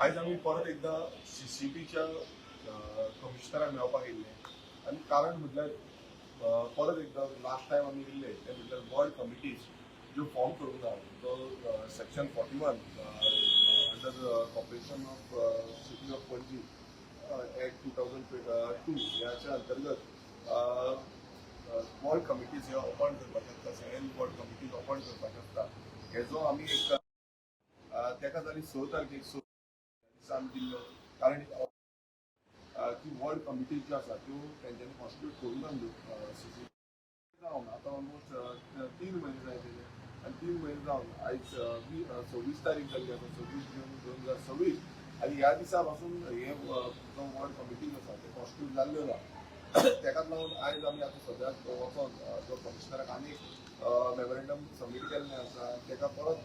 आयज आमी परत एकदा सीसीपीच्या कमिशनराक मेळपाक येयल्ले आनी कारण म्हटल्यार परत एकदा लास्ट टायम आमी येयल्ले ते म्हटल्यार वॉर्ड कमिटीज ज्यो फॉर्म करूंक ना, तो section 41 under Corporation of City of Panaji Act 2002 ह्याच्या अंतर्गत वॉर्ड कमिटीज हे अपॉयंट करपाचे आसता, 7 वॉर्ड कमिटीज अपॉयंट करपाचे आसता. हेजो आमी एक तेका जाली 6 तारखेक, 6 दिसा आमी दिल्लो, कारण ती वॉर्ड कमिटीज ज्यो आसा त्यो तेंच्यांनी कॉन्स्टिट्यूट करूंक नासल्यो. सीसी जावन आतां ऑलमोस्ट 3 म्हयने जाय तेजे आनी 3 म्हयने जावन आयज 26 तारीख जाल्ली आसा, 26 जून 2026. आनी ह्या दिसा पासून हे जो वॉर्ड कमिटीज आसा ते कॉन्स्टिट्यूट जाल्ल्यो ना. तेकाच लागून आयज आमी आतां सद्याक वचोन जो कमिशनराक आनी एक मेमोरेंडम सबमीट केल्लें आसा आनी तेका परत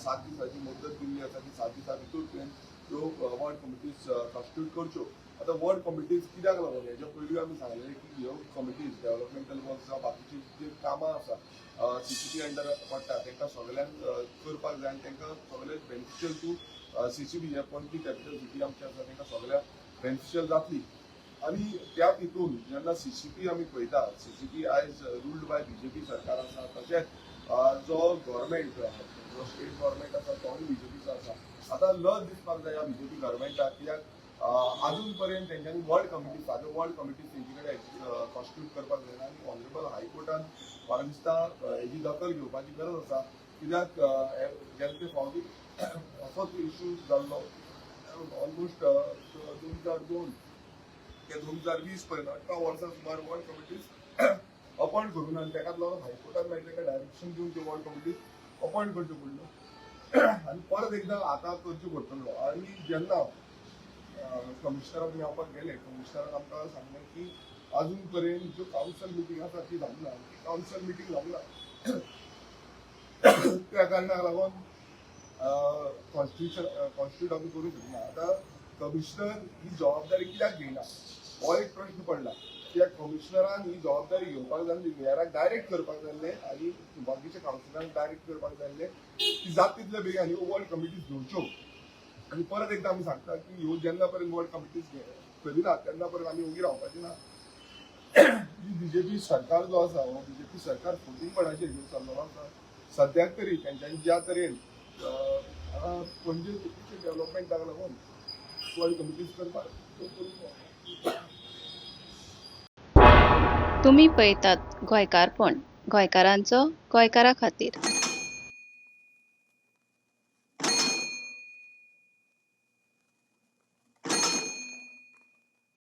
7 दिसाची मुदत दिल्ली आसा की 7 दिसां भितूर तुवें त्यो वॉर्ड कमिटीज कॉन्स्टिट्यूट करच्यो. आतां वॉर्ड कमिटीज कित्याक लागून, हेच्या पयलीं आमी सांगलेलें की ह्यो कमिटीज डेव्हलपमेंटल वर्क जावं बाकीची जी कामां आसा सीसीपी अंडर पडटा, तांकां सगल्यांक करपाक जाय आनी तांकां सगळे बेनिफिशियल टू सीसीपी, हे पणजी कॅपिटल सिटी आमची आसा, तांकां सगळ्यांक बेनिफिशियल जातली. आनी त्या हितून जेन्ना सीसीपी आमी पळयता, सीसीपी आयज रुल्ड बाय बीजेपी सरकार आसा. तशेंच जो गव्हर्मेंट, जो स्टेट गव्हर्मेंट आसा, तोय बीजेपीचो आसा. आतां लज दिसपाक जाय ह्या बीजेपी गव्हर्मेंटाक, कित्याक अजून पर्यंत तेंच्यांनी वॉर्ड कमिटी, साद्यो वॉर्ड कमिटीज तेंचे कडेन कॉन्स्टिट्यूट करपाक जायना. आनी ऑनरेबल हायकोर्टान म्हाका दिसता हेजी दखल घेवपाची गरज आसा, कित्याक जेन्ना ते फावटी असोच इश्यू जाल्लो, ऑलमोस्ट 2002 ते 2020 पर्यंत, 18 वर्सां सुमार वॉर्ड कमिटीज अपॉयंट करून आनी तेकाच लागून हायकोर्टान मागीर ताका डायरेक्शन दिवन त्यो वॉर्ड कमिटीज अपॉयंट करच्यो पडल्यो आनी परत एकदां आतां करच्यो पडटल्यो. आनी जेन्ना कमिशनराक मेळपाक गेले, कमिशनरान आमकां सांगलें की अजून पर्यंत ज्यो कावन्सिल मिटींग आसा ती जावंक ना. ती कावन्सिल मिटींग जावंक ना, त्या कारणाक लागून कॉन्स्टिट्युशन कॉन्स्टिट्यूट आमी करूंक शकना. आतां कमिशनर ही जबाबदारी कित्याक घेयना, हो एक प्रश्न पडला. कित्याक कमिशनरान ही जबाबदारी घेवपाक जाय आसली, मेयराक डायरेक्ट करपाक जाय आसलें आनी बाकीच्या कावन्सिलरांक डायरेक्ट करपाक जाय आसलें की जाता तितले बेगीन ह्यो वॉर्ड कमिटीज घेवच्यो. आनी परत एकदां आमी सांगता की ह्यो जेन्ना पर्यंत वॉर्ड कमिटीज करिना, तेन्ना पर्यंत आमी ओगी रावपाची ना. ही बीजेपी सरकार जो आसा, हो बीजेपी सरकार फटींगपणाचेर घेवन चल्लेलो आसा. सद्याक तरी तेंच्यांनी ज्या तरेन आतां पणजे डेव्हलपमेंटाक लागून वॉर्ड कमिटीज करपाक त्यो करूंक. तुमी पळयतात गोंयकारपण, गोंयकारांचो गोंयकारा खातीर.